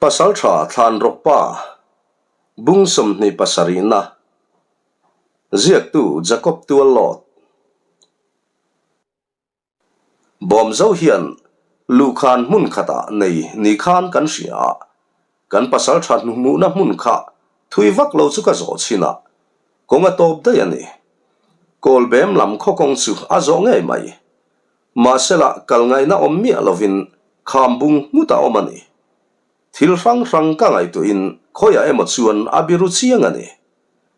Pasalṭha Thlanrawkpa Bung 27na Ziaktu Jacob Tuallawt Bawmzo hian luhkhan hmun khatah nei ni khan kan hria a, kan pasalṭha hnuhmuhna hmun kha thui vak lo chu ka zawh chhin a, kawng a tawp daih a ni. Kawlbem lam khaw kawng chu a zawh ngei mai. Mahsela kal ngaihna awm miah lovin kham bung nghut a awm a ni. Thil hrang hrang ka ngaihtuahin khawiah emaw chuan a biru chiang a ni.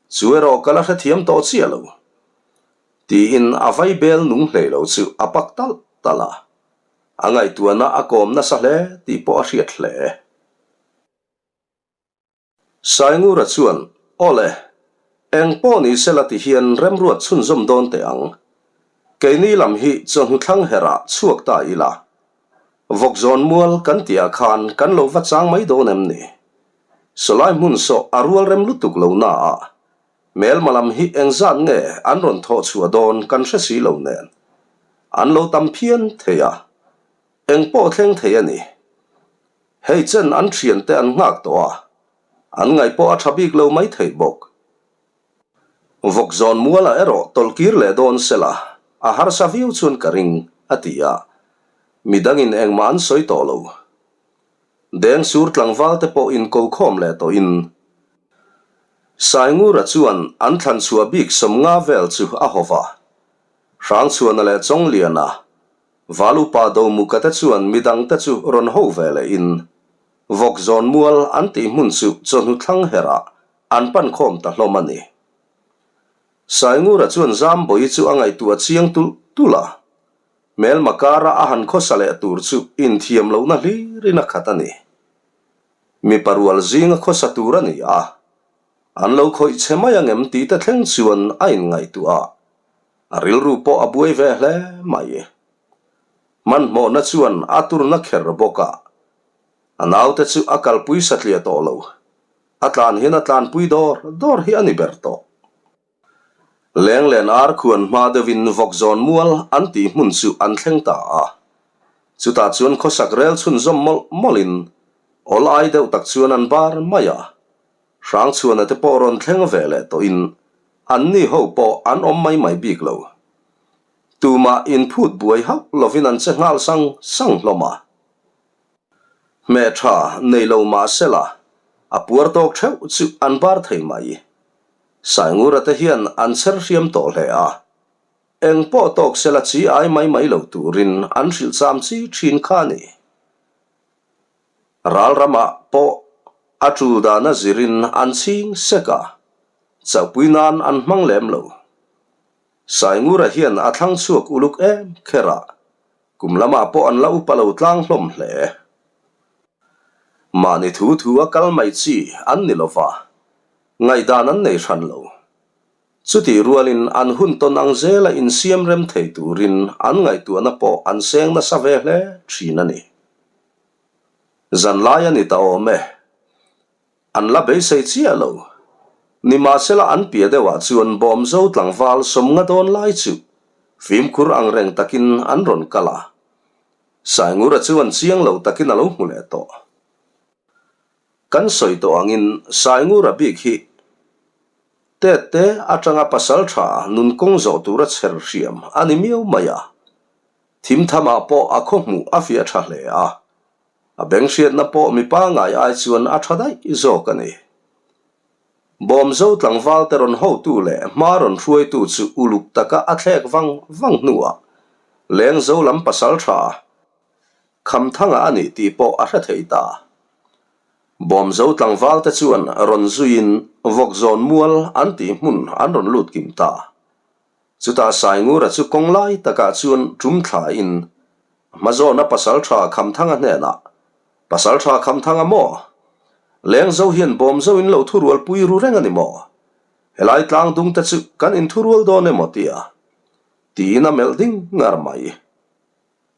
Chu erawh ka la hrethiam tawh chiah lo. Tiin a vaibel nung hlei lo chu a pak talh talh a. A ngaihtuahna a kawm nasa hle tih pawh a hriat hle. Saingura chuan, Awle, eng pawh ni sela ti hian remruat chhunzawm dawn teh ang. Keini lam hi chawhnu thlang herah chhuak ta ila. Vawkzawn mual kan tihah khan kan lo va chang mai dawn em ni? Sawlai hmun sawh a rual rem lutuk lo naah Hmelma lam hi engzat nge an rawn thawh chhuah dawn kan hre si lo nen. An lo tam phian thei a, eng pawh thleng thei a ni. Hei chen an thiante an nghak tawh a, an ngaih pawh a tha bik lo mai thei bawk. Vawkzawn mualah erawh tawlhkir leh dawn sela a harsa viau chuan ka ring, a ti a. Midangin engmah an sawi tawh lo. Deng sur tlangval te pawh in ko khawm leh tawh in Saingura chuan an thlan chhuah bik 50 vel chu a haw va. Hrangchhuana leh Chawngliana, Val upa Domuka te chuan midang te chu rawn ho ve leh in Vawkzawn mual an tih hmun chu chawhnu thlang herah an pan khawm ta hlawm a ni. Saingura chuan Zambawi chu a ngaihtuah chiang tulh tulh a. Hmelma kara a han khawsa leh tur chu inthiam lohna hlirin a khat a ni. Mipa rual zinga khawsa tur a ni a, an lo khawih che mai angem tih te thleng chuan a inngaihtuah a, a rilru pawh a buai ve hle mai. Hmanhmawhna chuan a turna kher bawk a, a naute chu a kalpui satliah tawh lo, a tlan hian a tlanpui dawr dawr hi a ni ber tawh. Lenglen ar khuan hma deuhin vawkzawn mual an tih hmun chu an thleng ta a. Chutah chuan khawsak rel chhunzawm mawlh mawlhin awl ai deuh tak chuan an bar mai a. Hrangchhuana te pawh rawn thleng ve leh tawhin anni ho pawh an awm mai mai bik lo. Tumah inphut buai hauh lovin an che nghal sang sang hlawm a. Hmeh tha nei lo mah sela, a puar tawk theuh chu an bar thei mai. Saingura te hian an chher hriam tawh hle a, eng pawh tawk sela chi ai mai mai lo turin an hrilh cham chi thin kha a ni. Ral ramah pawh a tul dana zirin an chhing sek a, chauhpui nan an hmang lem lo. Saingura hian a thlang chhuak uluk em kher a, Kum lamah pawh an la upa lo tlang hlawm hle. Mahni thu thu a kal mai chi an ni lova, ngaihdan an nei hran lo. Chutih rualin an hun tawn ang zela insiam rem thei turin an ngaihtuahna pawh an seng nasa ve hle thin a ni. Zanlai a ni ta awm e. An la beisei chiah lo. Nimahsela an piah deuhah chuan Bawmzo tlangval 50 dawn lai chu fimkhur ang reng takin an rawn kal a. Saingura chuan chiang lo takin a lo hmu leh tawh. Kan sawi tawh angin Saingura bik hi Tette atanga pasal tha nun kawng zawh tura chher hriam a ni miau mai a. Thimthamah pawh a khaw hmuh a fiah tha hle a. A beng hriatna pawh mi pangai ai chuan a tha daih zawk a ni. Bawmzo tlangval te rawn hotu leh hma rawn hruaitu chu uluk taka a thlek vang vang hnuah Lengzo lam pasal tha Khamthanga a nih tih pawh a hre thei ta. Bawmzo tlangval te chuan rawn zuiin Vawkzawn mual an tih hmun an rawn lut kim ta. Chutah Saingura chu kawng lai takah chuan tum thlain hmazawna Pasalṭha Khamthanga hnenah, Pasalṭha Khamthanga maw? Lengzo hian bawmzo in lo thurual pui ru reng a ni maw? Helai tlang dung te chu kan inthurual dawn emaw tia? Tiin a melh ding ngar mai.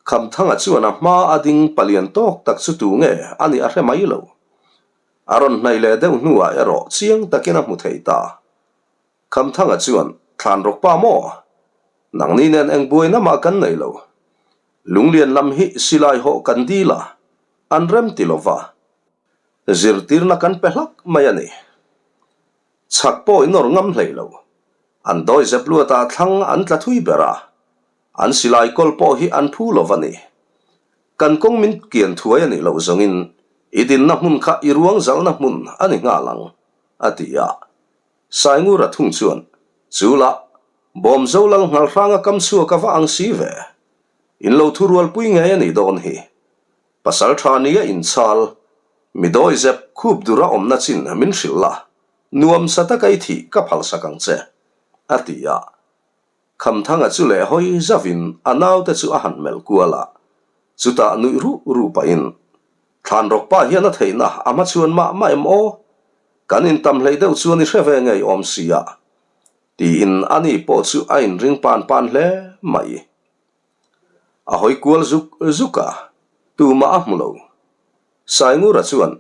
Khamthanga chuan a hma a ding palian tawk tak chu tu nge a nih a hre mai lo. A rawn hnaih leh deuh hnuah erawh chiang takin a hmu thei ta. Khamthanga chuan, Thlan rawk pa maw? Nangni nen eng buaina mah kan nei lo. Lunglian lam hi silai hawh kan dil a, an rem ti lo va. Zirtirna kan pe hlak mai a ni. Chhak pawh in awr ngam hlei lo. An dawi zep luatah thlang an tla thui ber a, an silai kawl pawh hi an phu lo va ni. Kan kawng min kian thuai a nih loh zawngin i dinna hmun kha i ruang zalhna hmun a ni nghal ang, a ti a. Saingura thung chuan, Chu lah, Bawmzo lal nghal hranga kam chhuak a va ang si ve. In lo thurualpui ngei a nih dawn hi. Pasal tha nia inchhal, mi dawi zep khup dura awmna chin min hrilh la, nuam sa taka i thih ka phalsak ang che, a ti a. Khamthanga chu leh hawi zavin a naute chu a han melh kual a, chutah nuih ruh ruh pahin, Thlanrawk pa hian a theihna a hmachhuan mah mah em aw? Kan intam hleih deuh chuan i hre ve ngei awm si a, tiin ani pawh chu a inring pan pan hle mai. A hawi kual zuk zuk a, tumah a hmu lo. Saingura chuan,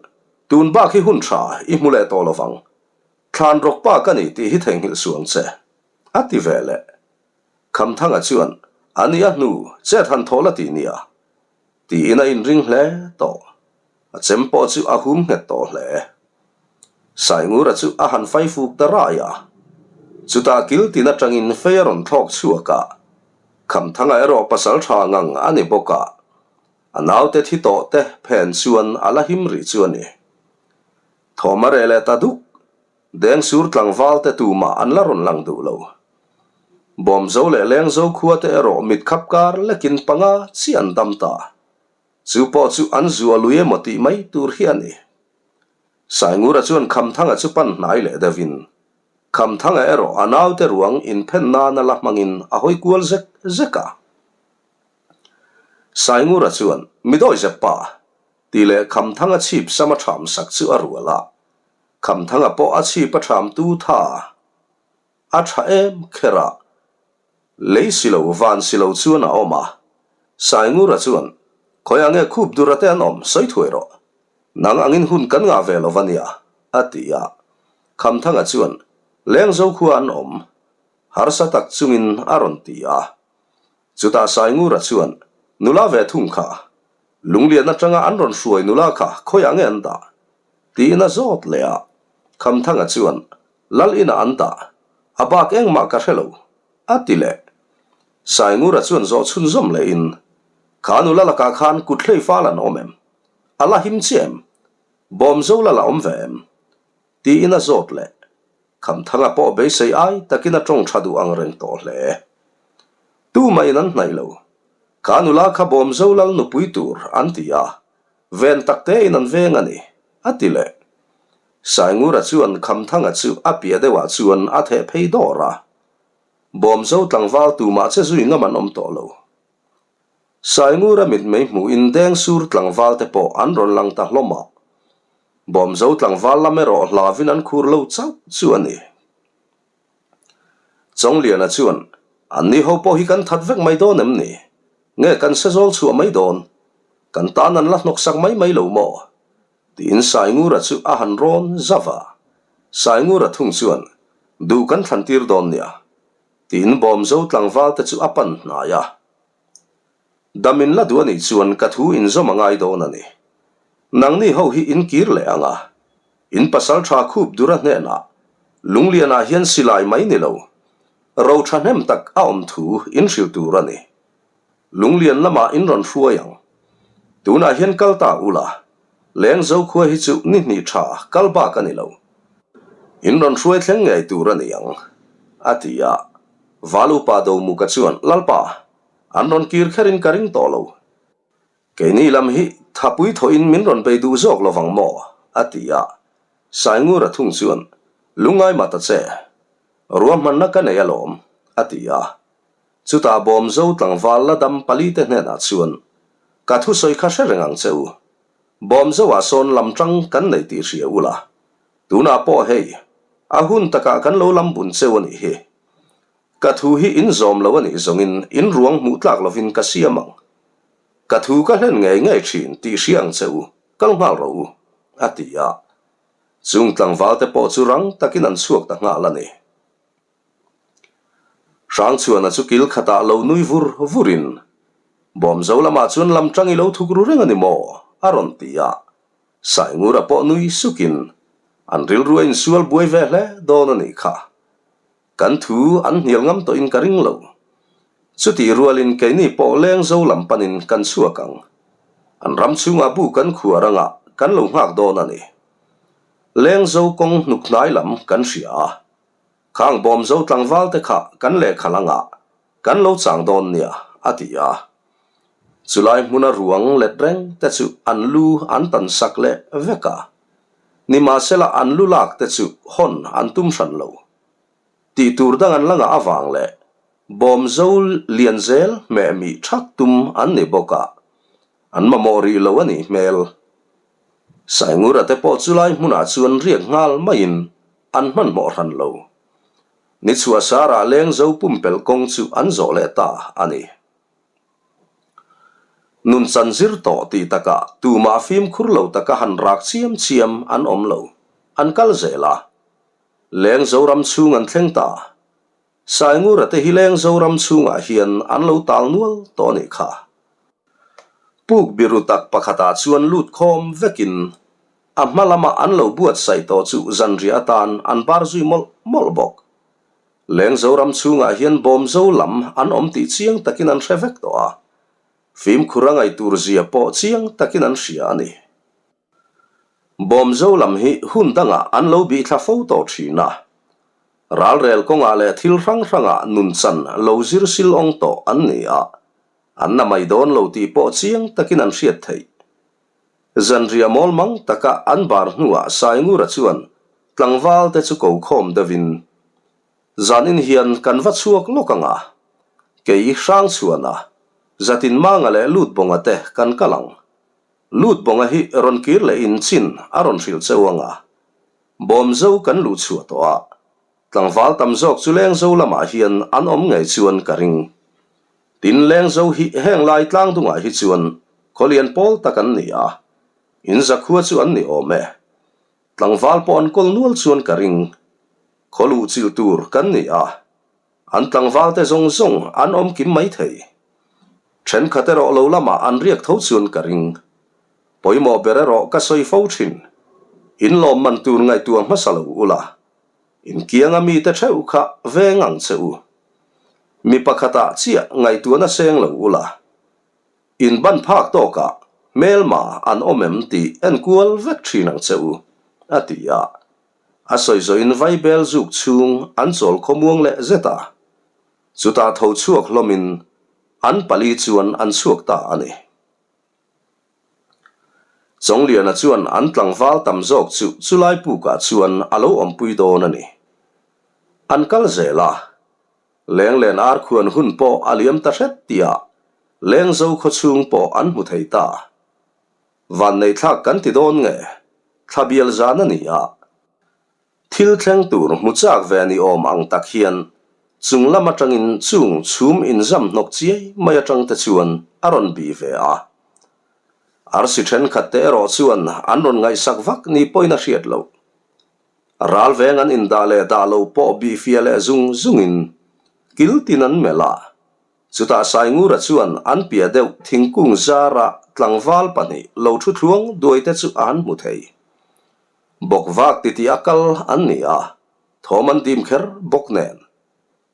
Tun bak hi hun tha i hmu leh tawh lovang. Thlanrawk pa ka ni tih hi theihnghilh suh ang che, a ti ve leh. Khamthanga chuan, A ni a hnu, chet han thaw la ti nia. Tiin a inring hle tawh. A chem pawh chu a hum nghet tawh hle. Saingura chu a han fai fuk ta rai a. Chutah kil tin atangin fei a rawn thlawk chhuak a. Khamthanga erawh pasal tha ngang a ni bawk a. A naute thi tawh te phen chuan a la him rih chu a ni. Thawm a reh leh ta duk. Dengsur tlangval te tumah an la rawn lang duh lo. Bawmzo leh Lengzo khua te erawh mit khap kar lekin panga chi an dam ta. Chu pawh chu an zua lui emaw tih mai tur hi a ni. Saingura chuan Khamthanga chu pan hnai leh deuhin, Khamthanga erawh a naute ruang inphen nana la hmangin a hawi kual zek zek a. Saingura chuan, Mi dawizep pa! tih leh Khamthanga chhip sam a ṭham sak chu a rual a. Khamthanga pawh a chhip a ṭhamtu tha a ṭha em kher a, lei si lo van si lo chuan a awm a. Saingura chuan, Khawiah nge khup dura te an awm sawi thuai rawh. Nang angin hun kan ngah ve lo va nia, a ti a. Khamthanga chuan, Lengzo khua an awm, harsa tak chungin a rawn ti a. Chutah Saingura chuan, Nula ve thung kha, Lunglian atanga an rawn hruai nula kha khawiah nge an dah? Tiin a zawt leh a. Khamthanga chuan, Lal inah an dah, a bak engmah ka hre lo, a ti leh. Saingura chuan zawh chhunzawm lehin, Kha nula lakah khan kut hlei fal an awm em? A la him chiah em? Bawmzo lal a awm ve em? Tiin a zawt leh. Khamthanga pawh beisei ai takin a tawng tha duh ang reng tawh hle. Tumahin an hnaih lo. Kha nula kha Bawmzo lal nupui tur an ti a, ven tak tein an veng a ni, a ti leh. Saingura chuan Khamthanga chu a piah deuhah chuan a theh phei dawr a. Bawmzo tlangval tumah che zui ngam an awm tawh lo. Saingura mitmei hmuhin Dengsur tlangval te pawh an rawn lang ta hlawm a. Bawmzo tlangval lam erawh hlavin an khur lo chauh chu a ni. Chawngliana chuan, Anni ho pawh hi kan that vek mai dawn em ni? Nge kan se zawl chhuah mai dawn? Kan tan an la hnawksak mai mai lo maw? Tiin Saingura chu a han rawn zauh a. Saingura thung chuan, Duh kan thlan tir dawn nia. Tiin Bawmzo tlangval te chu a pan hnai a. Dam in la duh a nih chuan ka thu inzawm a ngai dawn a ni. Nangni ho hi in kir leh ang a. In pasal tha khup dura hnenah Lunglianah hian silai mai ni lo, ro thahnem tak a awm thu in hrilh tur a ni. Lunglian lamah in rawn hruai ang. Tunah hian kal ta ula, Lengzo khua hi chu ni hnih tha kal bak a ni lo. In rawn hruai thleng ngei tur a ni ang, a ti a. Val upa Domuka chuan, Lalpa, an rawn kir kherin ka ring tawh lo. Keini lam hi thapui thawhin min rawn bei duh zawk lovang maw? a ti a. Saingura thung chuan, Lungngai mah ta che, ruahmanna ka nei alawm, a ti a. Chutah Bawmzo tlangval la dam palite hnenah chuan, Ka thusawi kha hre reng ang che u. Bawmzoah sawn lam tang kan nei tih hria ula. Tunah pawh hei, a hun takah kan lo lam bun cheu a nih hi. Ka thu hi in zawm lo a nih zawngin in ruang hmuh tlak lovin ka siam ang. Ka thu ka hlen ngei ngei thin tih hria ang che u, kal nghal rawh u, a ti a. Chung tlangvalte pawh chu rang takin an chhuak ta nghal a ni. Hrangchhuana chu kil khatah lo nui vur vurin, Bawmzo lamah chuan lam tang i lo thuk ru reng a ni maw? a rawn ti a. Saingura pawh nui sukin, An rilru a insual buai ve hle dawn a nih kha. Kan thu an hnial ngam tawhin ka ring lo. Chutih rualin keini pawh lengzo lam panin kan chhuak ang. An ram chhungah bu kan khuar anga kan lo nghak dawn a ni. Lengzo kawng hnuk hnai lam kan hria a. Khang bawmzo tlangval te kha kan lehkha langah kan lo chang dawn nia, a ti a. Chulai hmuna ruang let reng te chu an lu an tan sak leh vek a. Nimahsela an lu lak te chu hawn an tum hran lo. Tih tur dang an la ngah avang leh bawmzo lian zel hmeh mih thak tum an ni bawk a, an mamawh rih lo a nih hmel. Saingura te pawh chulai hmunah chuan riak nghal maiin an hmanhmawh hran lo. Ni chhuah sarah lengzo pumpelh kawng chu an zawh leh ta a ni. Nun chan zir tawh tih takah tumah fimkhur lo taka han rak chiam chiam an awm lo. An kal zel a. Lengzo ram chhung an thleng ta. Saingura te hi Lengzo ram chhungah hian an lo tal nual tawh a nih kha. Puk biru tak pakhatah chuan lut khawm vekin a hma lama an lo buatsaih tawh chu zanriah atan an bar zui mawlh mawlh bawk. Lengzo ram chhungah hian bawmzo lam an awm tih chiang takin an hre vek tawh a, fimkhur a ngaihtur zia pawh chiang takin an hria a ni. Bawmzo lam hi hun dangah an lo bih thla fo tawh thin a. Ralrel kawngah leh thil hrang hrangah nunchan lo zir sil awng tawh an ni a, an na mai dawn lo tih pawh chiang takin an hriat theih. Zanriah mawl mang taka an bar hnuah Saingura chuan tlangval te chu ko khawm deuhin, Zanin hian kan va chhuak lawk ang a, kei Hrangchhuana, Zatinmanga leh Lutbawnga te kan kal ang. Lutbawnga hi rawn kir leh in chin a rawn hrilh cheu ang a, Bawmzo kan luh chhuah tawh a, tlangval tam zawk chu Lengzo lamah hian an awm ngei chuan ka ring. Tin, Lengzo hi heng lai tlang dungah hi chuan khawlian pawl tak an ni a, in zakhua chu an ni awm e. Tlangval pawh an kawl nual chuan ka ring. Khaw luh chilh tur kan ni a, An tlangvalte zawng zawng an awm kim mai thei. Thenkhat erawh lo lamah an riak tho chuan ka ring. Pawimawh ber erawh ka sawi fo thin. In lawm man tur ngaihtuah hmasa lo ula. In kianga mite theuh kha veng ang che u. Mi pakhatah chiah ngaihtuahna seng lo ula. In ban phak tawkah hmelma an awm em tih enkual vek thin ang che u, a ti a. A sawi zawhin vaibel zuk chhung an chawl khawmuang leh zet a, chutah tho chhuak hlawmin an pali chuan an chhuak ta a ni. Chawngliana chuan an tlangval tam zawk chu chulai pukah chuan a lo awmpui dawn a ni. An kal zel a, Lenglen arkhuan hun pawh a liam ta hret tihah Lengzo khawchhung pawh an hmu thei ta. Vanneihthlak kan ti dawn nge? Thla bial zan a ni a. Thil thleng tur hmu chak ve ni awm ang tak hian chung lam atangin chung chhum inzam hnawk chiai mai atang te chuan a rawn bih ve a. Arsi thenkhat te erawh chuan an rawn ngaihsak vak ni pawhin a hriat loh. Ral veng an indah leh dah lo pawh bih fiah leh zung zungin kil tin an melh a. Chutah Saingura chuan an piah deuh thingkung zara tlangval pahnih lo thu thluang duai te chu a han hmu thei. Bawkvak titih a kal an ni a, thawm an dim kher bawk nen.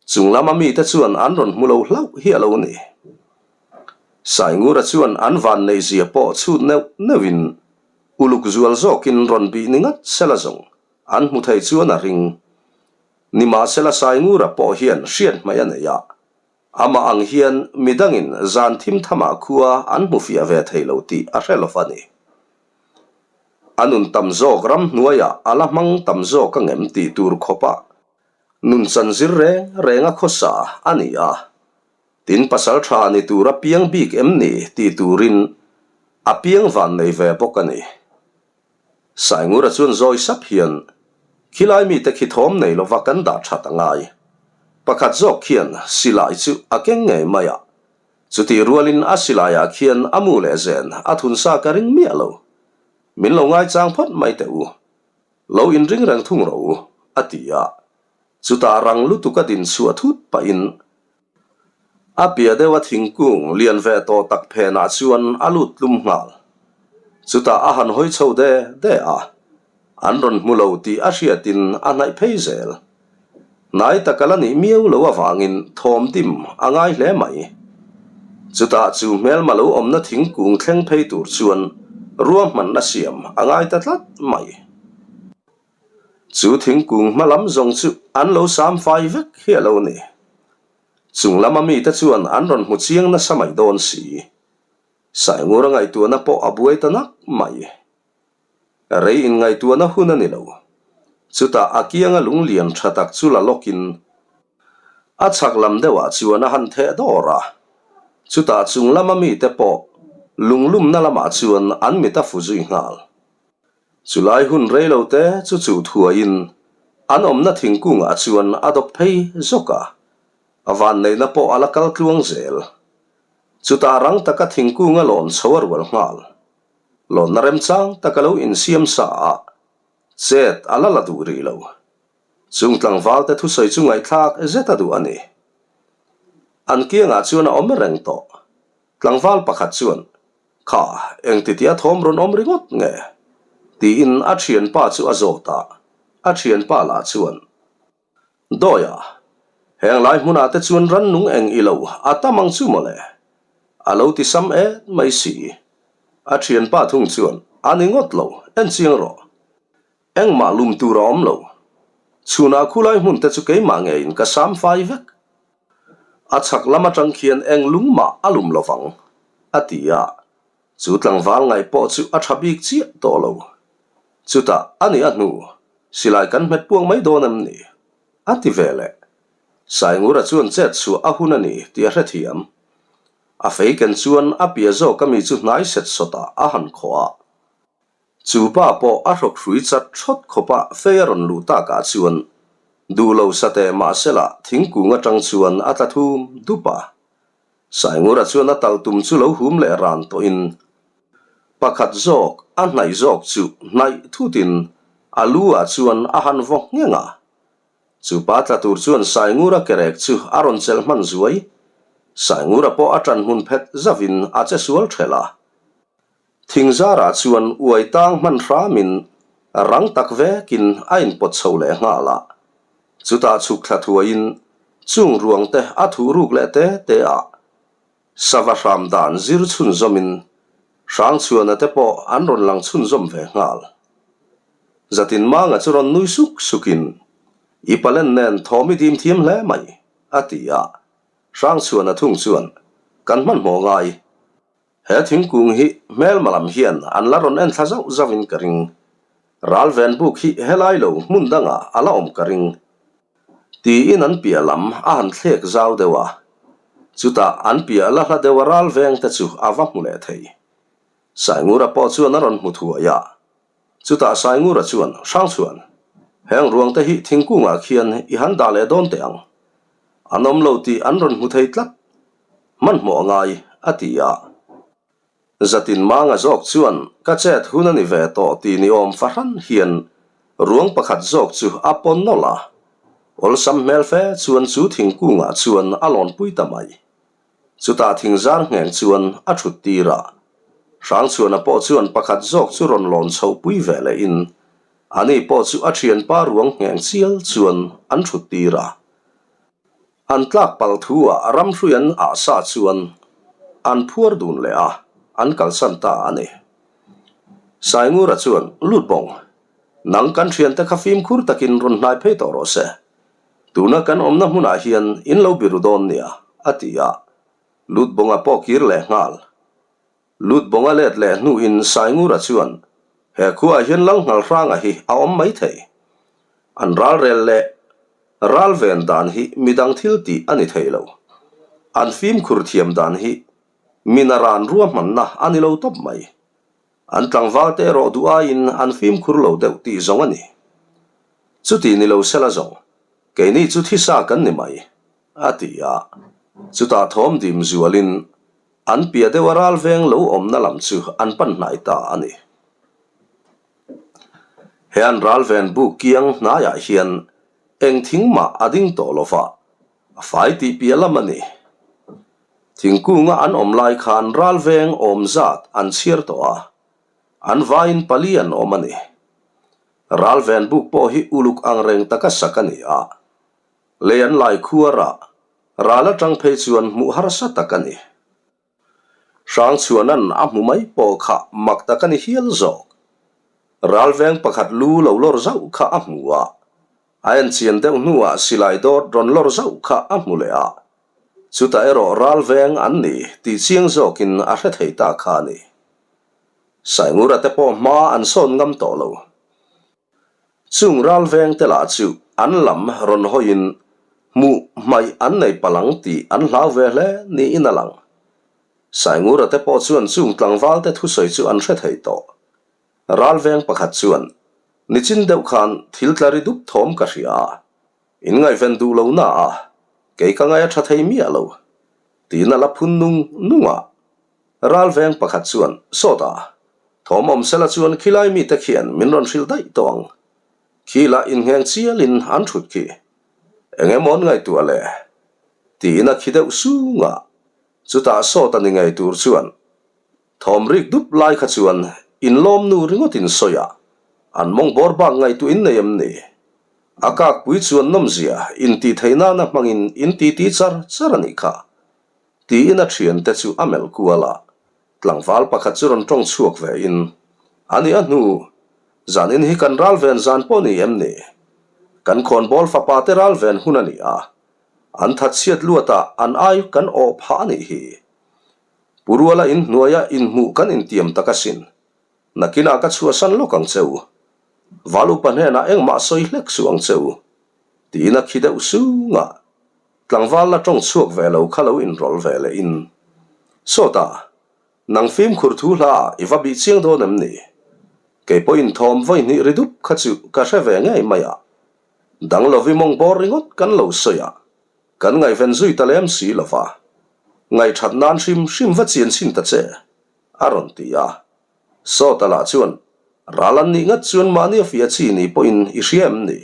Chung lama mite chuan an rawn hmu lo hlauh hi a lo ni. Saingura chuan an van neihzia pawh chhut neuh neuhin uluk zual zawkin rawn bih ni ngat sela zawng an hmu thei chuan a ring. Nimahsela Saingura pawh hian hriat hmaih a nei a, amah ang hian midangin zan thim thamah khua an hmu fiah ve thei lo tih a hre lova ni. A nun tam zawk ramhnuaiah a la hmang tam zawk angem tih tur khawpah nun chan zir reng reng a khawsa a ni a, tin pasal tha ni tur a piang bik em ni tih turin a piang van nei ve bawk a ni. Saingura chuan zawi sap hian, Khilai mite khi thawm nei lova kan dah that a ngai. Pakhat zawk khian silai chu a keng ngei mai a. Chutih rualin a silaiah khian a mu leh zen a thun sa ka ring miah lo. Min lo ngaichang phawt mai teh u. Lo inring reng thung rawh u, a ti a. Chutah rang lutuk a din chhuah thut pahin. A piah deuha thingkung lian ve tawh tak phenah chuan a lut tlum nghal. Chutah a han hawi chho de de a, an rawn hmu lo tih a hriatin a hnaih phei zel. Hnai tak a la nih miau lo avangin thawm dim a ngai hle mai. Chutah chu hmelma lo awmna thingkung thleng phei tur chuan ruahmanna siam a ngai ta tlat mai. Chu thingkung hma lam zawng chu an lo sam fai vek hi a lo ni. Chung lama mite chuan an rawn hmu chiang nasa mai dawn si. Saingura ngaihtuahna pawh a buai ta nak mai. Rei inngaihtuahna hun a ni lo. Chutah a kianga lunglian tha tak chu la lawkin a chhak lam deuhah chuan a han theh dawr a. Chutah chung lama mite pawh lunglumna lamah chuan an mit a fu zui nghal. Chulai hun rei lo te chu chu thuaiin an awmna thingkungah chuan a dawp phei zawk a, a vanneihna pawh a la kal tluang zel. Chutah rang taka thingkunga lawn chho a rual nghal. Lawnna remchang taka lo insiam sa a, chet a la la duh rih lo. Chung tlangval te thusawi chu ngaihthlak zet a duh a ni. An kiangah chuan a awm reng tawh. Tlangval pakhat chuan Kha, engtitia thawm rawn awm ringawt nge? tiin a thianpa chu a zawt a, a thianpa lah chuan, Dawia, heng lai hmunah te chuan rannung eng i lo a tam ang chu mawle? A lo ti sam et mai si. A thianpa thung chuan, A ni ngawt lo, en chiang rawh. Engmah lum tur a awm lo. Chhunah khulai hmun te chu keimah ngeiin ka sam fai vek. A chhak lam atang khian eng lung mah a lum lo vang, a ti a. Chu tlangval ngaih pawh chu a tha bik chiah tawh lo. Chutah a nih a hnu, silai kan hmet puang mai dawn em ni? A ti ve leh. Saingura chuan chet chhuah a hun a ni tih a hrethiam. A fei ken chuan a piah zawk ami chu hnai set sawtah a han khawh a. Chu pa pawh a hrawk hrui chat thawt khawpa fei a rawn luh takah chuan duh lo sa teh mahsela thingkung atang chuan a tla thum dup a. Saingura chuan a tal tum chu lo hum leh ran tawhin pakhat zawk a hnaih zawk chu hnaih thutin a lu ah chuan a han vaw ngheng a. Chu pa tla tur chuan Saingura kerek chu a rawn chelh hman zuai. Saingura pawh a ṭan hmun phet zavin a che sual ṭhelh a. Thingzarah chuan uai tang hman hramin rang tak vekin a inpawt chho leh nghal a. Chutah chhuk thla thuaiin chung ruangte a thuh ruk leh te te a. Sava hram dan zir chhunzawmin Hrangchhuana te pawh an rawn lang chhunzawm ve nghal. Zatin Manga chu rawn nui suk sukin, I palen nen thawm i dim thiam hle mai, a ti a. Hrangchhuana thung chuan, Kan hmanhmawh ngai. He thingkung hi hmelma lam hian an la rawn en thla zauh zauhin ka ring. Ral ven buk hi helai lo hmun dangah a la awm ka ring. Tiin an piah lam a han thlek zau deuh a. Chutah an piah la hla deuh a ral veng te chu a va hmu leh thei. Saingura pawh chuan a rawn hmu thuai a. Chutah Saingura chuan, Hrangchhuan, heng ruang te hi thingkungah khian i han dah leh dawn teh ang. An awm lo tih an rawn hmu thei tlat. Hmanhmawh a ngai, a ti a. Zatin Manga zawk chuan, Ka chet hun a ni ve tawh tih ni awm fahran hian ruang pakhat zawk chu a pawn nawlh a. Awlsam hmel fe chuan chu thingkungah chuan a lawnpui ta mai. Chutah thingzar ngheng chuan a thut tir a. Hrangchhuana pawh chuan pakhat zawk chu rawn lawn chhoh pui ve lehin ani pawh chu a thianpa ruang ngheng chial chuan an thut tir a. An tlak palh thu ah ramhrui an ah sa chuan an phuar dun leh a, an kalsan ta a ni. Saingura chuan, Lut bawng, nang kan thiante kha fimkhur takin rawn hnai phei tawh rawh se. Tuna kan awmna hmunah hian in lo biru dawn nia, a ti a. Lut bawnga pawh kir leh nghal. Lut bawnga let leh hnuin Saingura chuan, He khuaah hian Lal Nghalhranga hi a awm mai thei. An ralrel leh ral ven dan hi midang thil tih a ni thei lo. An fimkhur thiam dan hi mina ran ruahmanna a ni lo tawp mai. An tlangval te erawh duh aiin an fimkhur lo deuh tih zawng a ni. Chuti ni lo sela zawng, keini chu thisa kan ni mai, a ti a. Chutah thawm dim zualin an piah deuh a ral veng lo awmna lam chu an pan hnai ta a ni. He an ral ven buk kiang hnaiah hian eng thing mah a ding tawh lo va, a fai tih piah lam a ni. Thingkunga an awm lai khan ralveng awm zat an chhiar tawh a, an vaiin pali an awm a ni. Ralven buk pawh hi uluk angreng taka sak a ni a, lei an lai khuar a, ral atang phei chuan hmuh harsa tak a ni. Hrangchhuanan a hmu mai pawh kha mak tak a ni hial zawk. Ralveng pakhat lu lo lawr zauh kha a hmu a, a enchian deuh hnuah silai dawt rawn lawr zauh kha a hmu leh a, chutah erawh ralveng an ni tih chiang zawkin a hre thei ta kha a ni. Saingura te pawh hma an sawn ngam tawh lo. Chung ralveng te lah chu an lam rawn hawiin hmuh hmaih an nei palh ang tih an hlau ve hle niin a lang. Saingura te pawh chuan chung tlangval te thusawi chu an hre thei tawh. Ralveng pakhat chuan, Nichin deuh khan thil tla ri dup thawm ka hria a, in ngaihven duh lo na a, kei ka ngaih a tha thei miah lo, tiin a la phun nung nung a. Ralveng pakhat chuan, Sawta, thawm awm sela chuan khilai mite khian min rawn hrilh daih tawh ang. Khilah inngheng chialin an thut khi. Eng emaw an ngaihtuah le? Tiin a khi deuh sung a. Chutah Sawta ni ngei tur chuan, Thawm rik dup lai kha chuan inlawm nu ringawt in sawi a, an mawng bawr bak ngaihtuah in nei em ni? A kakpui chuan nawmzia intih theih nana hmangin in titi char char a nih kha. Tiin a thiante chu a melh kual a, tlangval pakhat chu rawn tawng chhuak ve in, A nih a hnu, zanin hi kan ral ven zan pawh ni em ni? Kan khawnbawl fapa te ral ven hun a ni a, an that chhiat luat ah an ai kan awh phah a nih hi. Pu Ruala in hnuaia inhmuh kan intiam tak asin, nakinah ka chhuahsan lawk ang che u. Val upa hnenah engmah sawi hlek suh ang che u, tiin a khi deuh sung a. Tlangval la tawng chhuak ve lo kha lo inrawlh ve leh in, Sawta, nang fimkhur thu hla ah i va bih chiang dawn em ni? Kei pawhin thawm vawi hnih ri dup kha chu ka hre ve ngei mai a. Dang lovi mawng bawr ringawt kan lo sawi a, kan ngaihven zui ta lem si lo va. Ngaihṭhat nan hrim hrim va chian chhin ta che, a rawn ti a. Sawta lah chuan, Ral an nih ngat chuan mahni a fiah chi ni pawhin i hria em ni?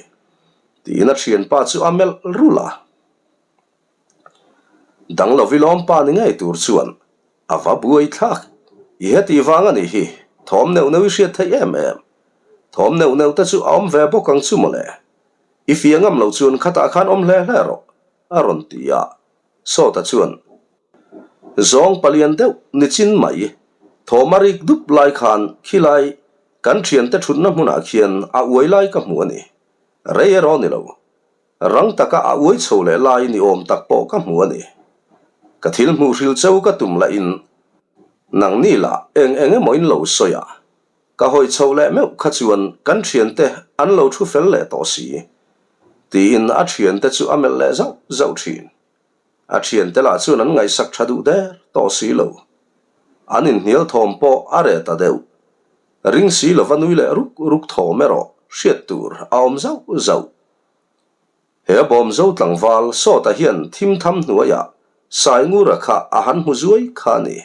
Tiin a thianpa chu a melh rulh a. Dang lovi lawmpa ni ngei tur chuan a va buai thlak. I hetih vang a nih hi, thawm neuh neuh i hriat theih em em. Thawm neuh neuh te chu a awm ve bawk ang chu mawle. I fiah ngam lo chuan khatah khan awm hle hle rawh, a rawn ti a. Sawta chuan, Zawng palian deuh nichin mai, thawm a rik dup lai khan khilai kan thiante thutna hmunah khian a uai lai ka hmu a ni. Rei erawh ni lo. Rang taka a uai chho leh lai ni awm tak pawh ka hmu a ni. Ka thil hmuh hril cheu ka tum lahin nangni lah eng eng emaw in lo sawi a, ka hawi chho leh meuh kha chuan kan thiante an lo thu fel leh tawh si, tiin a thiante chu a melh leh zauh zauh thin. A thiante lah chuan an ngaihsak tha duh der tawh si lo. An inhnial thawm pawh a reh ta deuh. Ring si lova nui leh ruk ruk thawm erawh hriat tur a awm zauh zauh. He bawmzo tlangval Sawta hian thim tham hnuaiah Saingura kha a han hmu zuai kha a ni.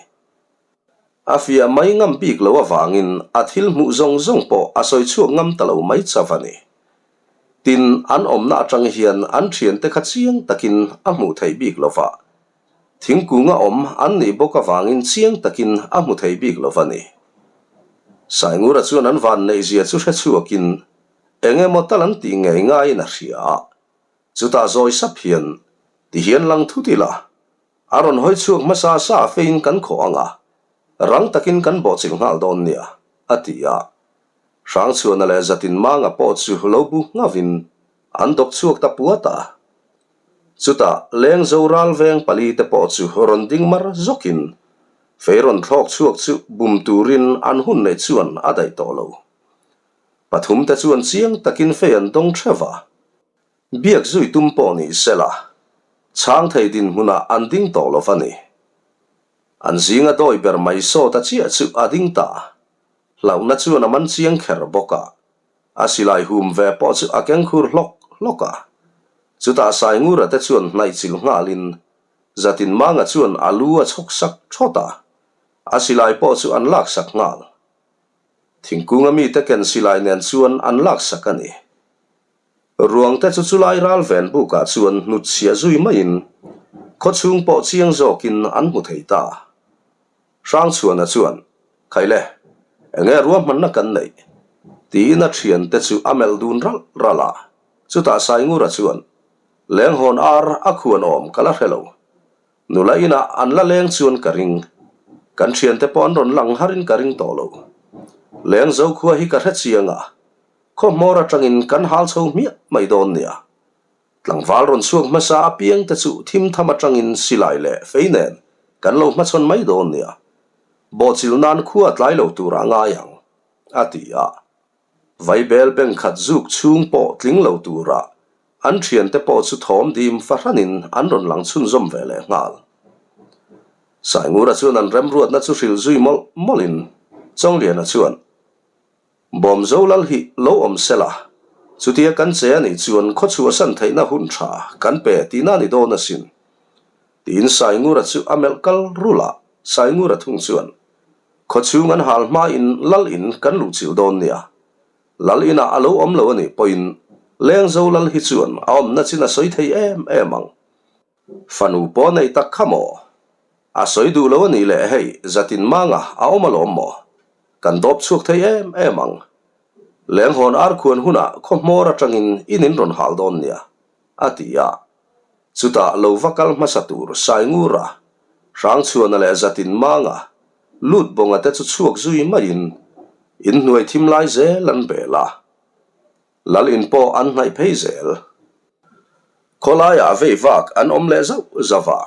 A fiah mai ngam bik lo avangin a thil hmuh zawng zawng pawh a sawi chhuak ngam ta lo mai chauh a ni. Tin, an awmna atang hian an thiante kha chiang takin a hmuh theih bik lo va. Thingkunga awm an nih bawk avangin chiang takin a hmu thei bik lo va ni. Saingura chuan an van neihzia chu hre chhuakin eng emaw tal an tih ngei ngaiin a hria a. Chutah zawi sap hian, Tihian lang thut ila, A rawn hawi chhuak hmasa sa feiin kan khawh ang a, rang takin kan bawhchilh nghal dawn nia, a ti a. Hrangchhuana leh Zatin Manga pawh chu lo bu nghavin an dawk chhuak ta puat a. Chutah Lengzo ralveng pali te pawh chu rawn ding mar zawkin fei rawn thlawk chhuak chu bum turin an hun neih chuan a daih tawh lo. Pathum te chuan chiang takin fei an dawng theuh a. Biak zui tum pawh ni sela, chhang thei dinhmunah an ding tawh lo va ni. An zinga dawi ber mai sawta chiah chu a ding ta. Hlauhna chuan a man chiang kher bawk a, a silai hum ve pawh chu a keng khur hlawk hlawk a. Chutah Saingura te chuan hnaih chilh nghalin Zatinmanga chuan a lu a chhawk sak thawt a, a silai pawh chu an laksak nghal. Thingkunga mite ken silai nen chuan an laksak a ni. Ruangte chu chulai ral ven bukah chuan hnutchhiah zui maiin Khawchhung pawh chiang zawkin an hmu thei ta. Hrangchhuana chuan, Khaile, enge ruahmanna kan neih? tiin a thiante chu a melh dun ralh ralh a. Chutah Saingura chuan, Lenghawn ar a khuan awm ka la hre lo. Nula inah an la leng chuan ka ring. Kan thiante pawh an rawn lang harin ka ring tawh lo. Leng zo khua hi ka hre chiang a, khaw hmawr atangin kan hal chho hmiah mai dawn nia. Tlangval rawn chhuak hmasa apiang te chu thim tham atangin silai leh fei nen kan lo hmachhawn mai dawn nia. Bawhchilh nan khua tlai lo tur a ngai ang, a ti a. Vaibel beng khat zuk chhung pawh tling lo tura an thiante pawh chu thawm dim fahranin an rawn lang chhunzawm ve leh nghal. Saingura chuan an remruatna chu hrilh zui mawlh mawlhin Chawngliana chuan, Bawmzo lal hi lo awm sela, chutia kan che a nih chuan khawchhuahsan theihna hun tha kan pe tihna a ni dawn asin. Tiin Saingura chu a melh kal rulh a, Saingura thung chuan, Khawchhung an hal hmain lal in kan luhchilh dawn nia. Lal inah a lo awm lo a nih pawhin Lengzo lal hi chuan a awmna chin a sawi thei em em ang. Fanu pawh nei tak kha maw? A sawi duh lo a nih leh hei zatin manga a awm alawm maw? Kan dawp chhuak thei em em ang. Lenghawn arkhuan hunah khaw hmawr atangin in in rawn hal dawn nia, a ti a. Chutah lo va kal hmasa tur Saingura, Hrangchhuana leh zatin manga lut bawnga te chu chhuak zui maiin inhnuai thim lai zel an bel a. Lal in pawh an hnaih phei zel. Khawlaiah vei vak an awm leh zauh zauh a,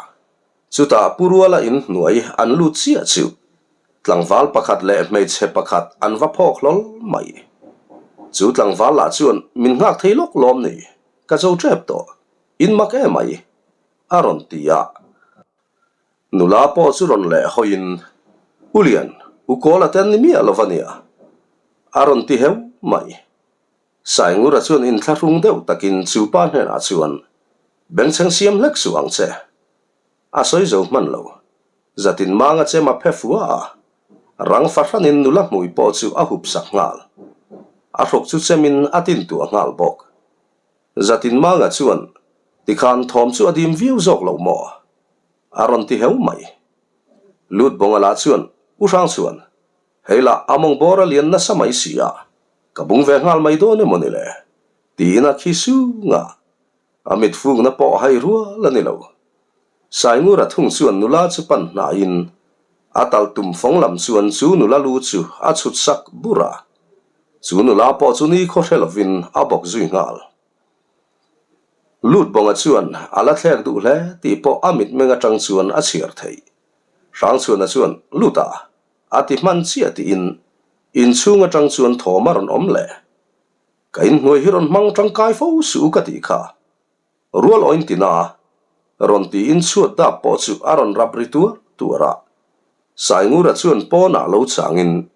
chutah Pu Ruala in hnuai an lut chiah chu tlangval pakhat leh hmeichhe pakhat an va phawk hlawl mai. Chu tlangval lah chuan min nghak thei lawk lawm ni, ka zo tep tawh, in mak emai, a rawn ti a. Nula pawh chu rawn leh hawiin, U Lian, u Kawla te an ni miah lo va nia, a rawn ti heu mai. Saingura chuan inthlahrung deuh takin chu pa hnenah chuan, Bengchheng siam hlek suh ang che. A sawi zo hman lo. Zatin manga chem a phe fua a, rang fahranin nula hmui pawh chu a hup sak nghal. A hrawk chu chemin a tintuah nghal bawk. Zatin Manga chuan, Tikhan thawm chu a dim viau zawk lo maw? A rawn ti heu mai. Lut Bawnga lah chuan, U Hrang chuan, Hei lah a mawng bawr a lian nasa mai si a, ka bung ve nghal mai dawn emaw ni le? Tiin a khi sung a, a mit fukna pawh hai rual a ni lo. Saingura thung chuan nula chu pan hnaiin a tal tum fawng lam chuan chu nula lu chu a chhut sak bur a. Chu nula pawh chu nikhaw hre lovin a bawk zui nghal. Lut bawnga chuan a la thlek duh hle tih pawh a mitmeng atang chuan a chhiar theih. Hrangchhuana chuan, Lut a, a ti hman chiah tiin inchhung atang chuan thawm a rawn awm leh. Ka inhnuai hi rawn hmang tangkai fo suh u ka tih kha. Rual awin tina rawn tiin chhuat dak pawh chu a rawn rap ri tuar tuar a. Saingura chuan pawnah lo changin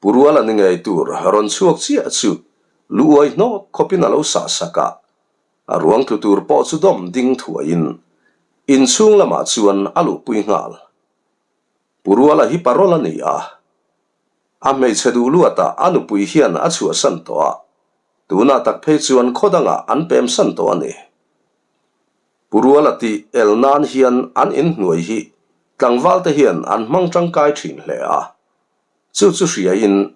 Pu Ruala ni ngei tur rawn chhuak chiah chu lu uai hnawk khawpin a lo sah sak a. A ruang tlu tur pawh chu dawm ding thuaiin inchhung lamah chuan a luhpui nghal. Pu Ruala hi parol a ni a. A hmeichhe duh luatah a nupui hian a chhuahsan tawh a. Tunah tak phei chuan khaw dangah an pem san tawh a ni. Pu Ruala tih el nan hian an inhnuai hi tlangval te hian an hmang tangkai thin hle a. Chu chu hriain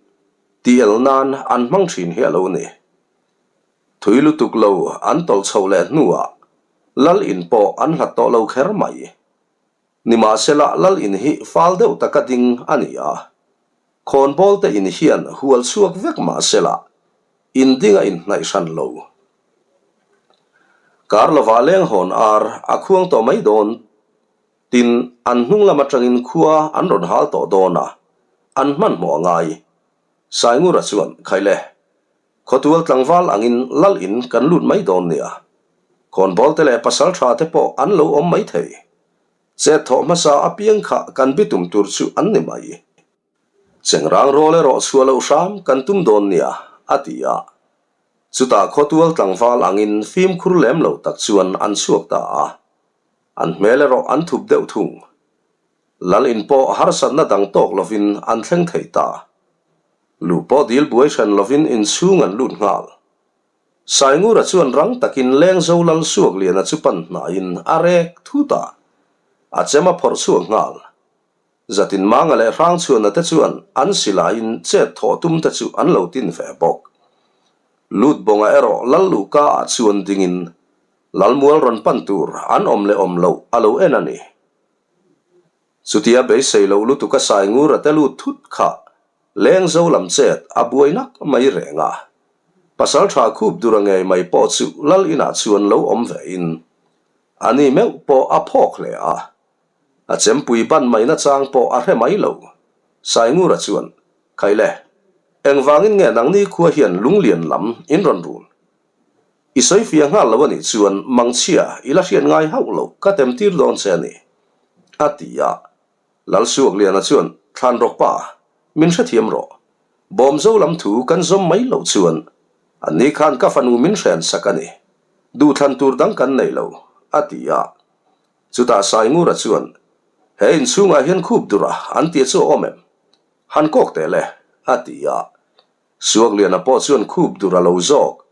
tih el nan an hmang thin hi a lo ni. Thui lutuk lo an tawlh chhoh leh hnuah lal in pawh an hlat tawh lo kher mai. Nimahsela lal in hi fal deuh taka ding a ni a. Khawnbawl te in hian hual chhuak vek mahsela in ding a inhnaih hran lo. Kar lovah leng hawn ar a khuang tawh mai dawn tin an hnung lam atangin khua an rawn hal tawh dawn a, an hmanhmawh a ngai. Saingura chuan, Khaile, Khawtual tlangval angin lal in kan lut mai dawn nia. Khawnbawl te leh pasal tha te pawh an lo awm mai thei. Chet thawh hmasa apiang kha kan bitum tur chu an ni mai. Chengrang rawl erawh chhuah loh hram kan tum dawn nia, a ti a. Chutah khawtual tlangval angin fimkhur lem lo tak chuan an chhuak ta a. An hmel erawh an thup deuh thung. Lal in pawh harsatna dang tawk lovin an thleng thei ta. Lu pawh dil buai hran lovin inchhung an lut nghal. Saingura chuan rang takin Lengzo lal Suakliana chu pan hnaiin a rek thut a. A chem a phawrh chhuak nghal. Zatinmanga leh Hrangchhuana te chuan an silaiin chet thawh tum te chu an lo tin ve bawk. Lutbawnga erawh Lal Luhka ah chuan dingin Lalmual rawn pan tur an awm leh awm loh a lo en a ni. Chutia beisei loh lutuka Saingura te lut thut kha Lengzo lam chet a buai nak mai reng a. Pasaltha khup dura ngei mai pawh chu Lal inah chuan lo awm ve in a ni meuh pawh a phawk hle a. A chempui ban mai nachang pawh a hre mai lo. Saingura chuan, Khaile, engvangin nge nangni khua hian lunglian lam in rawn run? I sawi fiah nghal lo a nih chuan mangchhia i la hriat ngai hauh lo ka tem tir dawn che a ni, a ti a. Lalsuakliana chuan, Thlan rawk pa, min hrethiam rawh. Bawmzo lam thu kan zawm mai loh chuan anni khan ka fanu min hren sak a ni. Duhthlan tur dang kan nei lo, a ti a. Chutah Saingura chuan, He inchhungah hian khup dura an tia chu a awm em? Han kawk teh le, a ti a. Suakliana pawh chuan khup dur a lo zawk.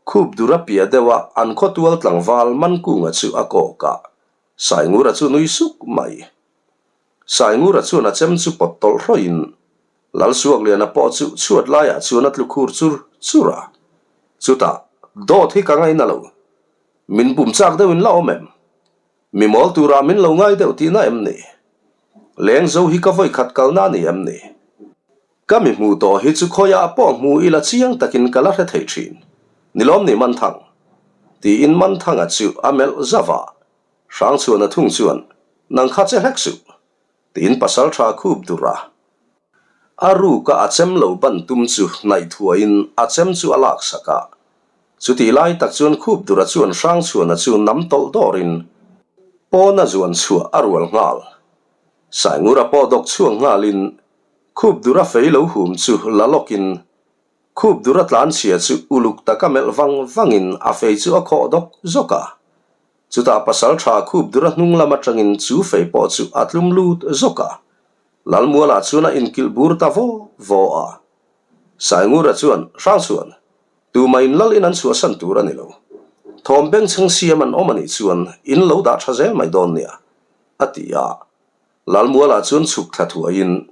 Khup dur a piah deuh a, an khawtual tlangval Mankunga chu a kawk a. Saingura chu nui suk mai. Saingura chuan a chem chu pawt tawlh hrawih in Lalsuakliana pawh chu chhuat laiah chuan a tlu khur chur chur a. Chutah, Dawt hi ka ngaina lo. Min bum chak deuh in la awm em? Mi mawl turah min lo ngai deuh tihna em ni? Lengzo hi ka vawikhat kalna a ni em ni? Ka mi hmuh tawh hi chu khawiah pawh hmu ila chiang takin ka la hre thei thin. Ni lawm ni Manthang? Tiin Manthanga chu a melh zauh a. Hrangchhuana thung chuan, Nang kha che hlek suh. Tiin pasal tha khup dur a. A ruka a chem lo ban tum chu hnaih thuaiin a chem chu a laksak a. Chutih lai tak chuan khup dura chuan Hrangchhuana chu nam tawlh dawrin pawna zuan chhuah a rual nghal. Saingura pawh dawk chhuak nghalin khup dura fei lo hum chu la lawkin khup dura tlanchhia chu uluk taka melh vang vangin a fei chu a khawh dawk zawk a. Chutah pasal tha khup dura hnung lam atangin chu fei pawh chu a tlum lut zawk a. Lalmualah chuan a inkilh bur ta vaw vaw a. Saingura chuan, Hrangchhuan, tumah in lal in an chhuahsan tur a ni lo. Thawm bengchheng siam an awm a nih chuan in lo dah tha zel mai dawn nia, a ti a. Lalmualah chuan chhuk thla thuaiin,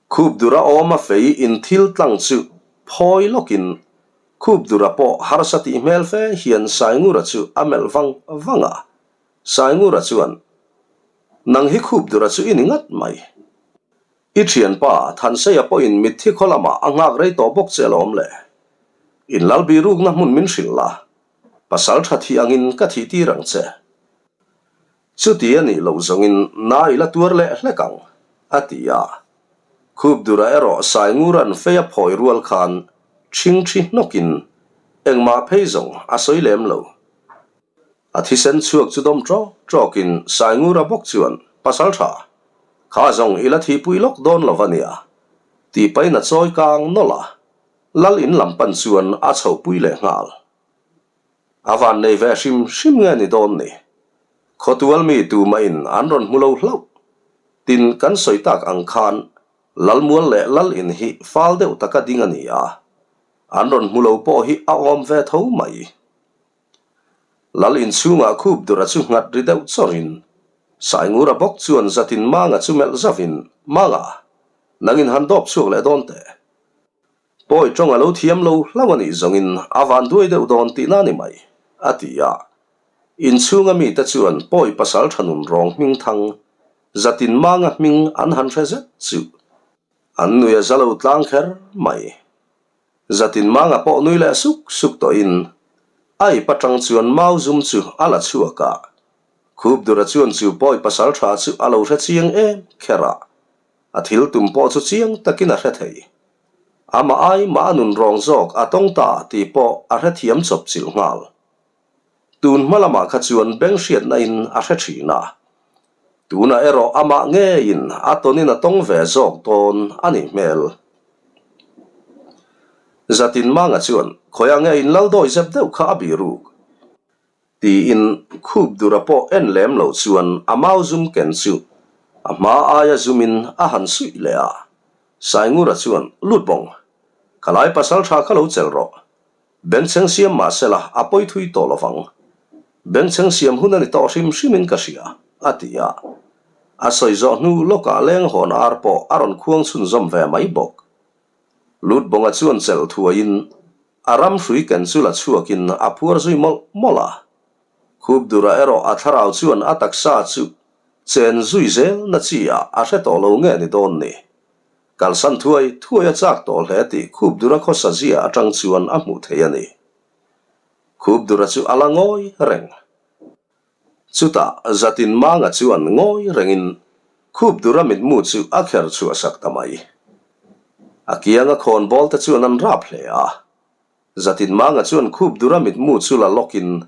Khup dura awm a fei in thil tlang chu phawi lawkin Khup dura pawh harsa tih hmel fe hian Saingura chu a melh vang vang a. Saingura chuan, Nang hi khup dura chu i ni ngat mai. I thianpa Thanseia pawhin mitthi khaw lamah a nghak rei tawh bawk che alawm le. In lalbi rukna hmun min hrilh la, pasal tha thih angin ka thih tir ang che. Chuti a nih loh zawngin na i la tuar leh hlek ang, a ti a. Khup dura erawh Saingura'n fei a phawi rual khan ṭhingṭhi hnawkin engmah phei zawng a sawi lem lo. A thisen chhuak chu dawm ṭawk ṭawkin Saingura bawk chuan, Pasal ṭha, kha zawng i la thihpui lawk dawn lo va nia, tih pahin a chawi kang nawlh a, Lal in lam pan chuan a chhohpui leh nghal. A van nei ve hrim hrim nge ni dawn ni? Khawtual mi tumahin an rawn hmu lo hlauh. Tin, kan sawi tak ang khan Lalmual leh Lal in hi fal deuh taka ding a ni a, an rawn hmu lo pawh hi a awm ve tho mai. Lal in chhungah khup dura chu nghat ri deuh chawrin Saingura bawk chuan zatin Manga chu melh zauhin, Manga, nangin han dawp chhuak leh dawn teh. Pawi tawng a lo thiam lo hlauh a nih zawngin a van duai deuh dawn tihna a ni mai, a ti a. Inchhunga mite chuan pawi pasal tha nun rawng hming thang zatin manga hming an han hre zet chu an nui a za lo tlang kher mai. Zatin manga pawh nui leh suk suk tawhin a ip atang chuan mau zum chu a la chhuak a. Khupdura chuan chu pawi pasal tha chu a lo hre chiang em kher a. A thil tum pawh chu chiang takin a hre thei. Amah ai mah a nun rawng zawk a tawng ta tih pawh a hrethiam chawp chilh nghal. Tun hma lamah kha chuan beng hriatna in a hre thin a. Tunah erawh amah ngeiin a tawnin a tawng ve zawk dawn a nih hmel. Zatin Manga chuan khawiah nge in lal dawi zep deuh kha a biruk. Tiin khup dura pawh en lem lo chuan a mau zum ken chu a hma aia zumin a han suih leh a. Saingura chuan, Lut bawng, ka lai pasal tha kha lo chelh rawh. Bengchheng siam mah sela a pawi thui tawh lovang. Bengchheng siam hun a ni tawh hrim hrimin ka hria. a ti a. A sawi zawh hnu lawkah leng hawn ar pawh a rawn khuang chhunzawm ve mai bawk. Lutbawnga chuan chelh thuaiin a ram hrui ken chu la chhuakin a phuar zui mawlh mawlh a. Khupdura erawh a thlarau chuan a taksa chu chen zui zel na chi ah a hre tawh lo nge ni dawn ni. Kalsan thuai thuai a chak tawh hle tih Khupdura khawsa zia atang chuan a hmuh theih a ni. Khupdura chu a la ngawi reng. Chutah Zatin Manga chuan ngawi rengin Khupdura mitmu chu a kher chhuah sak ta mai. A kianga khawnbawl te chuan an rap hle a. Zatin Manga chuan Khupdura mitmu chu la lawkin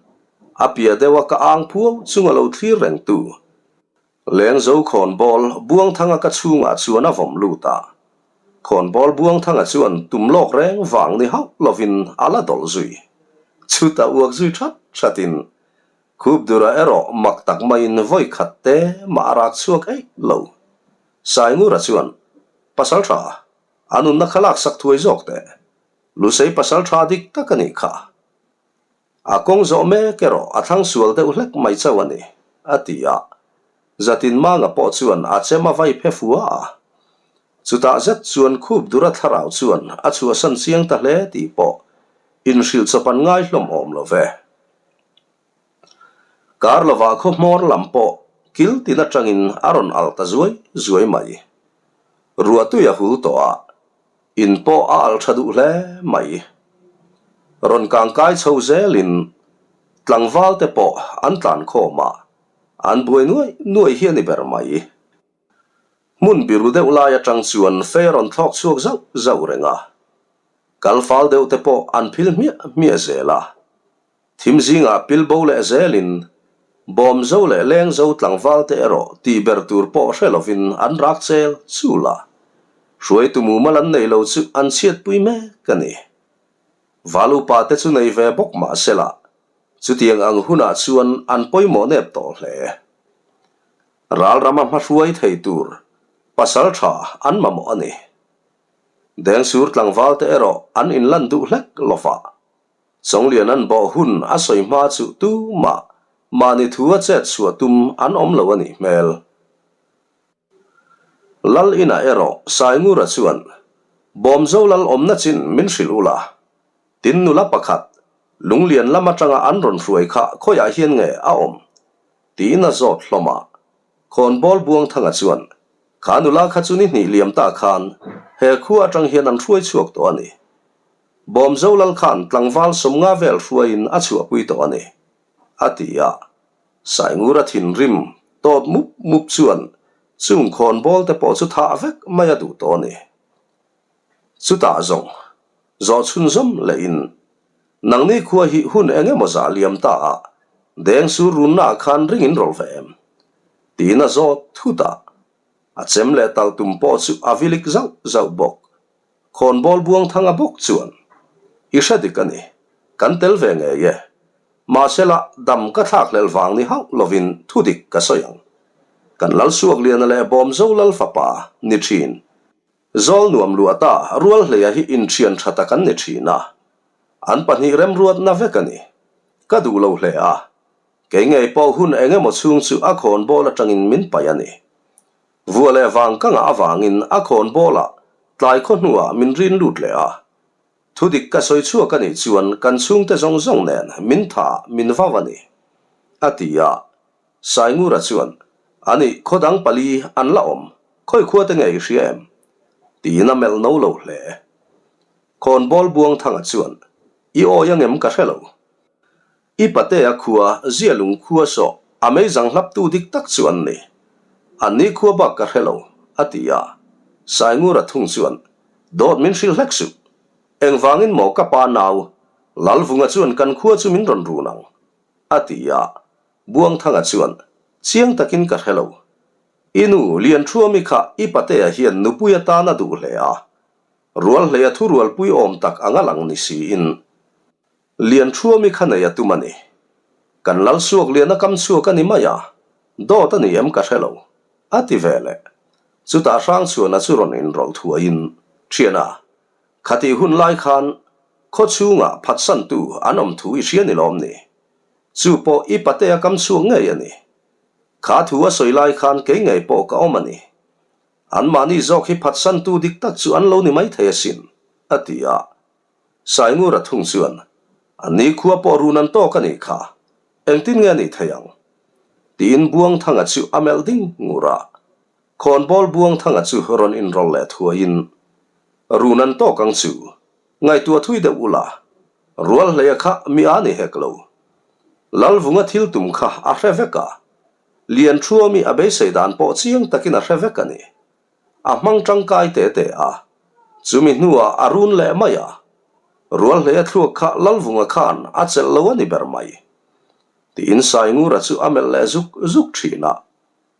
a pia deuha ka ang phuau chunga lo thlir rengtu Lengzo khawnbawl Buangthanga ka chhungah chuan a vawm lut a. Khawnbawl Buangthanga chuan tum lawk reng vang ni hauh lovin a la dawlh zui. Chutah uak zui that thatin Khupdura erawh mak tak maiin vawi khat te mah a rak chhuak eih lo. Saingura chuan, Pasal tha, a nunna kha laksak thuai zawk teh. Lusei pasal tha dik tak a nih kha. A kawng zawh mek erawh a thlang sual deuh hlek mai chauh a ni, a ti a. Zatin Manga pawh chuan a chem a vai phe fua a. Chutah zet chuan khup dura thlarau chuan a chhuahsan chiang ta hle tih pawh inhrilh chawp an ngai hlawm awm lo ve. Kar lovah khaw hmawr lam pawh kil tin atangin a rawn alh ta zuai zuai mai. Ruahtui a hul tawh a, In pawh a alh tha duh hle mai. Rawn kang kai chho zelin tlangval te pawh an tlan khawm a, an buai nuai nuai hi a ni ber mai. Hmun biru deuh lai atang chuan fei a rawn thlawk chhuak zauh zauh reng a, kal fal deuh te pawh an phil hmiah hmiah zel a. Thim zingah pil bo leh zelin Bawmzo leh Lengzo tlangvalte erawh tih ber tur pawh hre lovin an rak chel chul a, hruaitu mumal an nei lo chu an chhiatpui mek a ni. Val upa te chu nei ve bawk mah sela, chutiang ang hunah chuan an pawimawh nep tawh hle. Ral rama hmahruai thei tur pasal tha an mamawh a ni. Dengsur tlangvalte erawh an inlan duh hlek lova. Chawnglian an bawh hun a sawi hma chu tumah mahni thu a chet chhuah tum an awm lo a nih hmel. Lal inah erawh Saingura chuan Bawmzo lal awmna chin min hrilh ula, tin nula pakhat Lunglian lam atanga an rawn hruai kha khawiah hian nge a awm? tiin a zawt hlawm a. Khawnbawl Buangthanga chuan Kha nula kha chu ni hnih liam ta khan he khua atang hian an hruai chhuak tawh a ni. Bawmzo lal khan tlangval 50 vel hruaiin a chhuahpui tawh a ni, a ti a. Saingura thinrim tawt mup mup chuan chung khawnbawl te pawh chu thah vek mai a duh tawh a ni. Chutah zawng zawh chhunzawm lehin nangni khua hi hun eng emaw zah liam ta a, deng sur runnaah khan ring in rawlh ve em? tiin a zawt thut a. A chem leh tal tum pawh chu a vilik zauh zauh bawk. Khawnbawl Buangthanga bawk chuan, I hre dik a ni, kan tel ve ngei e. Mahsela, dam ka thlak hlelh vang ni hauh lovin thu dik ka sawi ang. Kan Lalsuakliana leh Bawmzo Lal fapa ni thin. Zawl nuam luah ta Rualhleia hi inthian tha tak an ni thin a. An pahnih remruatna vek a ni. Ka duh lo hle a. Kei ngei pawh hun eng emaw chhung chu a khawnbawl atangin min paih a ni. Vua leh vang ka ngah avangin a khawnbawlah tlai khaw hnuah min rin lut leh a. Thudik ka sawi chhuak a nih chuan kan chhungte zawng zawng nen min tha min vau a ni, a ti a. Saingura chuan, Ani, khaw dang pali an la awm, khawi khua te nge i hria em? tiin a melh no lo hle. Khawnbawl Buangthanga chuan, I awi angem ka hre lo. I patea khua Zialung khua sawh a meizang hlaptu dik tak chu an ni. An ni khua bak ka hre lo, a ti a. Saingura thung chuan, Dawt min hrilh hlek suh. Engvangin maw ka pa nau, Lalvunga chuan kan khua chu min rawn run ang, a ti a. Buangthanga chuan, Chiang takin ka hre lo. I nu Lianthuami kha i patea hian nupui atan a duh hle a. Rualhleia thurualpui awm tak anga lang ni siin. Lianthuami kha nei a tum a ni. Kan lal suak lian a kam chhuak a ni mai a, dawt a ni em ka hre lo, a ti ve leh. Chutah Hrangchhuana chu rawn inrawlh thuaiin, Thiana, khatih hun lai khan khaw chhungah phatsantu an awm thu i hria ni lawm ni? Chu pawh i patea kam chhuak ngei a ni. Kha thu a sawi lai khan kei ngei pawh ka awm a ni. Anmahni zawk hi phatsantu dik tak chu an lo ni maithei asin, a ti a. Saingura thung chuan, An ni khua pawh run an tawk a nih kha, engtin nge a nih thei ang? Tiin Buangthanga chu a melh ding ngur a. Khawnbawl Buangthanga chu rawn inrawlh leh thuaiin, Run an tawk ang chu, ngaihtuah thui deuh ula, Rualhleia kha mi a ni hek lo. Lalvunga thil tum kha a hre vek a, Lianthuami a beisei dan pawh chiang takin a hre vek a ni. A hmang tangkai te te a, chumi hnuah a run leh mai a. Rualhleia thluak kha Lalvunga khan a chelh lo a ni ber mai. Tiin Saingura chu a melh leh zuk zuk thin a.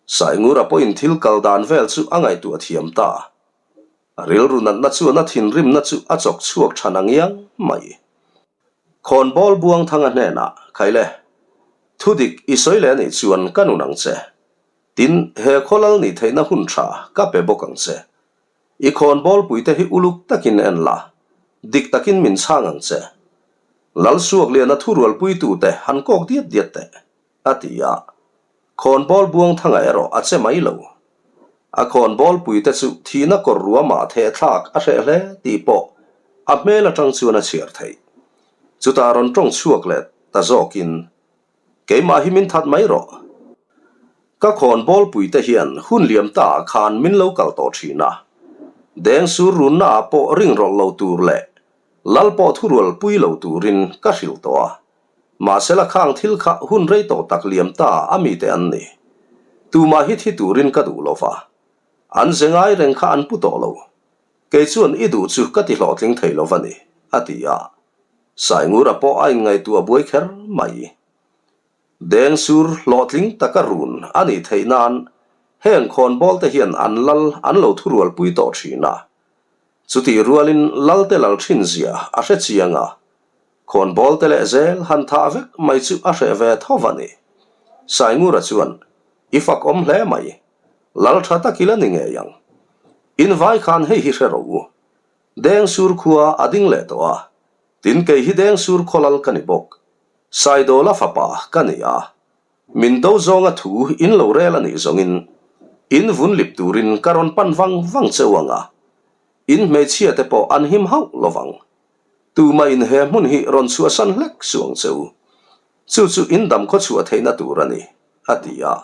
Saingura pawhin thil kal dan vel chu a ngaihtuah thiam ta. A rilru natna chuan a thinrimna chu a chawk chhuak tha na ngiang mai. Khawnbawl Buangthanga hnenah, Khaile, thudik i sawi leh anih chuan ka nun ang che. Tin, he khawlal nih theihna hun tha ka pe bawk ang che. I khawnbawlpuite hi uluk takin en la, dik takin min chhang ang che. Lalsuakliana thurualpuitute han kawk diat diat teh. A ti a. Khawnbawl Buangthanga erawh a che mai lo. A khawnbawlpuite chu thihna kawr ruamah thehthlak a hreh hle tih pawh a hmel atang chuan a chhiar theih. Chutah rawn tawng chhuak leh ta zawkin, Keimah hi min that mai rawh. Ka khawnbawlpuite hian hun liam ta ah khan min lo kal tawh thin a. Deng sur runna ah pawh ring rawlh lo tur leh lal pawh thurual pui lo turin ka hrilh tawh a. Mahsela khang thil kha hun rei tawh tak liam ta a mite an ni. Tumah hi thi turin ka duh lo va. An ze ngai reng kha an pu tawh lo. Kei chuan i duh chu ka ti hlawhtling thei lo va ni, a ti a. Saingura pawh a inngaihtuah buai kher mai. Deng sur hlawhtling taka run a nih theih nan heng khawnbawl te hian an lal an lo thurualpui tawh thin a. Chutih rualin lalte lal thin zia a hre chiang a. Khawnbawl te leh zel han thah vek mai chu a hreh ve tho va ni. Saingura chuan, I fak awm hle mai. Lal tha tak ila ni ngei ang. In vai khan hei hi hre rawh u. Deng sur khua a ding leh tawh a. Tin kei hi deng sur khaw lal ka ni bawk. Saidawla fapa ka ni a. Min do zawnga thu in lo rel a nih zawngin in vun lip turin ka rawn pan vang vang cheu ang a. In hmeichhia te pawh an him hauh lovang. Tumah in he hmun hi rawn chhuahsan hlek suh ang che u. Chu chu in dam khaw chhuah theihna tur a ni, a ti a.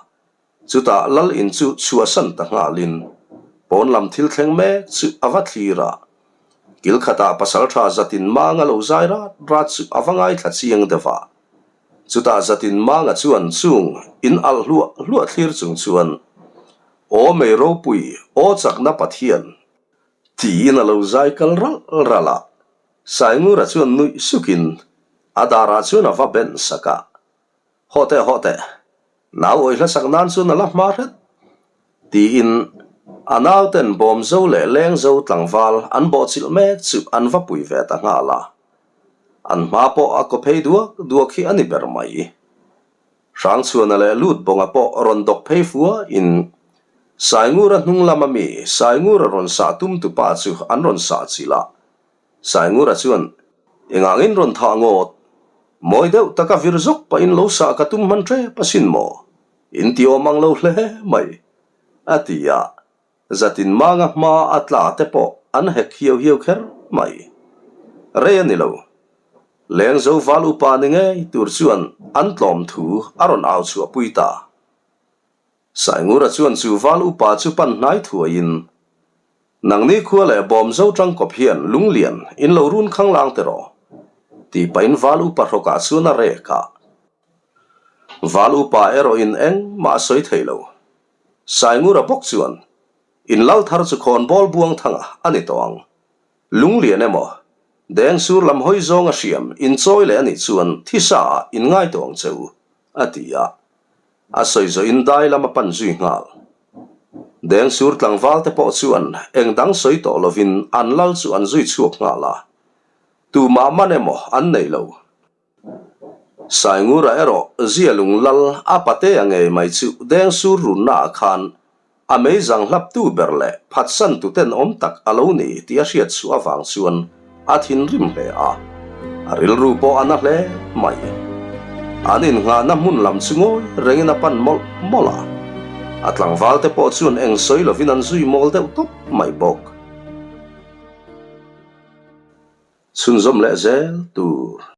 Chutah Lal in chu chhuahsan ta nghalin pawn lam thil thleng mek chu a va thlir a. Kil khatah pasaltha zatin manga lo zai rat rat chu a va ngaithla chiang deuh a. Chutah zatin manga chuan chung in alh hluah hluah thlir chung chuan, Aw mei ropui, aw chakna Pathian, Tiin a lo zai kal ralh ralh a, Saingura chuan nuih sukin a darah chuan a va ben sak a. Haw teh, haw teh, nau awih hlasak nan chuan a la hma hret, tiin a nauten Bawmzo leh Lengzo tlangval an bawhchilh mek chu an va pui ve ta nghal a. An hma pawh a kaw phei duak duak hi a ni ber mai. Hrangchhuana leh Lutbawnga pawh rawn dawk phei fua in Saingura hnung lama mi Saingura rawn sah tum tu pa chu an rawn sah chilh a. Saingura chuan, Engangin rawn thah ngawt? Mawi deuh taka vir zawk pahin lo sah ka tum hman ṭep asin maw? In ti awm ang lo hle mai, a ti a. Zatin manga hma a tla te pawh an hek hiau hiau kher mai. Rei a ni lo. Lengzo val upa ni ngei tur chuan an tlawm thu a rawn au chhuah pui ta. Saingura chuan chu val upa chu pan hnai thuaiin, Nangni khua leh bawm zo tangkawp hian lunglian in lo run khanglang te rawh, tih pahin val upa hrawkah chuan a rek a. Val upa erawhin engmah a sawi thei lo. Saingura bawk chuan, In lal thar chu khawnbawl buang thanga a ni tawh ang. Lunglian emaw, deng sur lam hawi zawnga hriam inchawi leh a nih chuan thisa ah in ngai tawh ang che u, a ti a. A sawi zawh in dai lam a pan zui nghal. Deng sur tlangval te pawh chuan eng dang sawi tawh lovin an lal chu an zui chhuak nghal a. Tumah man emaw an nei lo. Saingura erawh Zia lung lal a patea ngei mai chu deng sur runna ah khan a mei zang hlap tu ber leh phatsan tu ten awm tak a lo ni tih a hriat chhuah avang chuan a thinrim hle a, a rilru pawh a na hle mai. An innghahna hmun lam chu ngawi rengin a pan mawlh mawlh a. A tlangvalte pawh chuan eng sawi lovin an zui mawl deuh tawp mai bawk. Chhunzawm leh zel tur.